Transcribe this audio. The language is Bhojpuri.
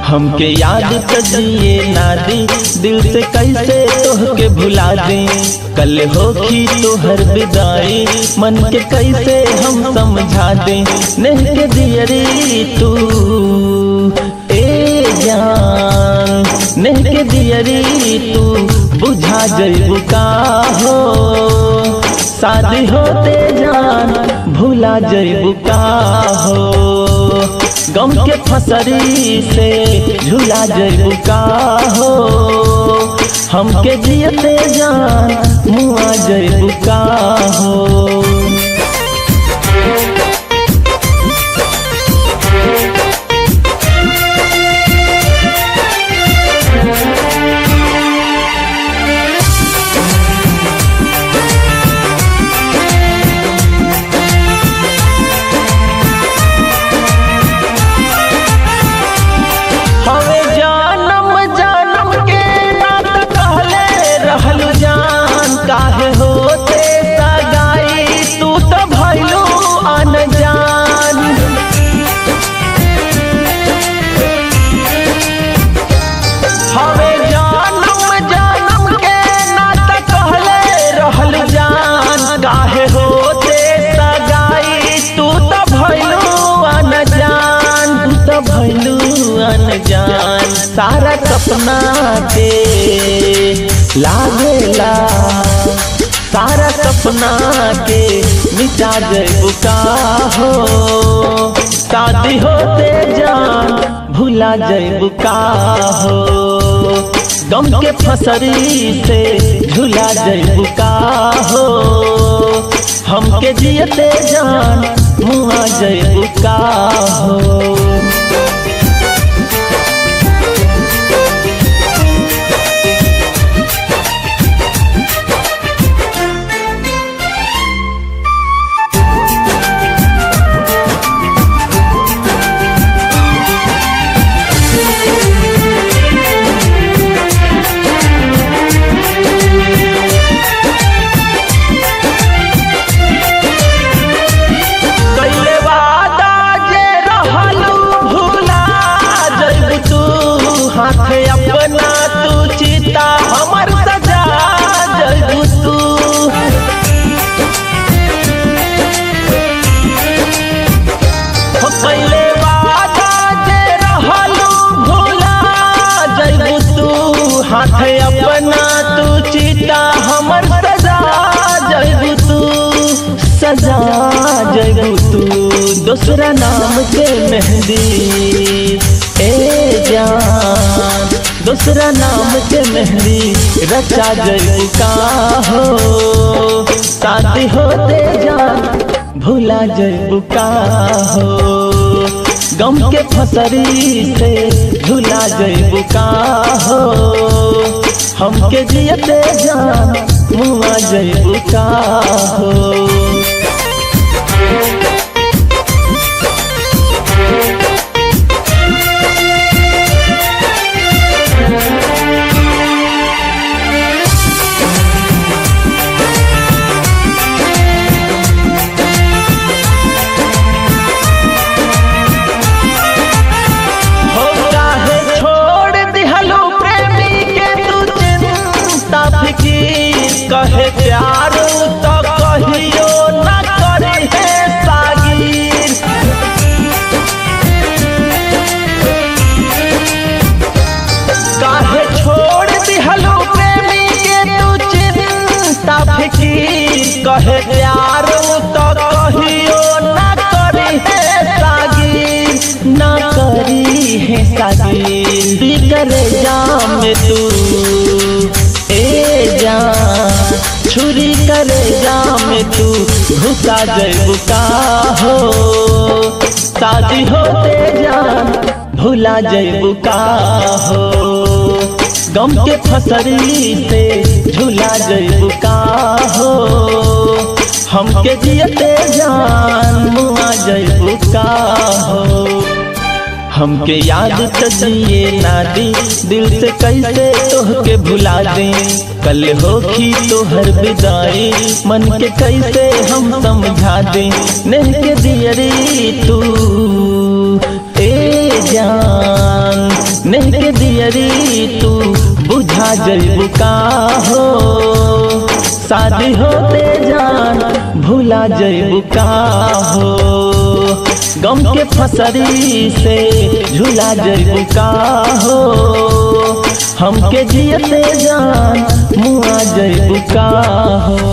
हमके याद करिए ना दी, दिल से कैसे तोहके भुला दे। कल होखी तोहर विदाई, मन के कैसे हम समझा दे। नेह के दियरी तू ए जान, नेह के दियरी तू बुझा जइबू का हो। शादी होते जान भुला जइबू का हो। गम के फसरी से झूला जइबू का हो। हमके जियते जान मुआ जइबू का हो। अनजान सारा सपना के लागेला, सारा सपना के मिटा जइबू का हो। शादी होते जान भुला जइबू का हो। गम के फसरी से झूला जइबू का हो। हमके जियते जान मुआ जइबू का हो। अपना तू चिता हमर सजा जइबू तू। हो कैले वादा जे रहलू भुला जइबू तू। हाथ अपना तू चिता हमर सजा जइबू तू, सजा जइबू तू। दूसरा नाम के मेहंदी ए जान, दूसरा नाम के मेहंदी रचा जइबू का हो। शादी होते जान भुला जइबू का हो। गम के फसरी से झूला जइबू का हो। हमके जियते जान मुआ जइबू का हो। कहे प्यार तो कहियो ना करे है सागिर। काहे छोड़ दिहलू प्रेमी के तू चिंता फिकीर। कहे प्यार तो कहियो ना करे है सागिर, ना करी है सागिर। करे जाम तू ए जान, छुरी करे भूसा जइबू का हो। शादी होते जान भुला जइबू का हो। गम के फसरी से झूला जइबू का हो। हमके जियते जान मुआ जइबू का हो। हमके याद त जिए ना दी, दिल से कैसे तोहके भुला दे। कल होखी तोहर विदाई, मन के कैसे हम समझा दे। नेह के दियरी तू ए जान, नेह के दियरी तू बुझा जइबू का हो। शादी होते जान भुला जइबू का हो। गम के फसरी से झूला जइबू का हो। हमके जियते जान मुआ जइबू का हो।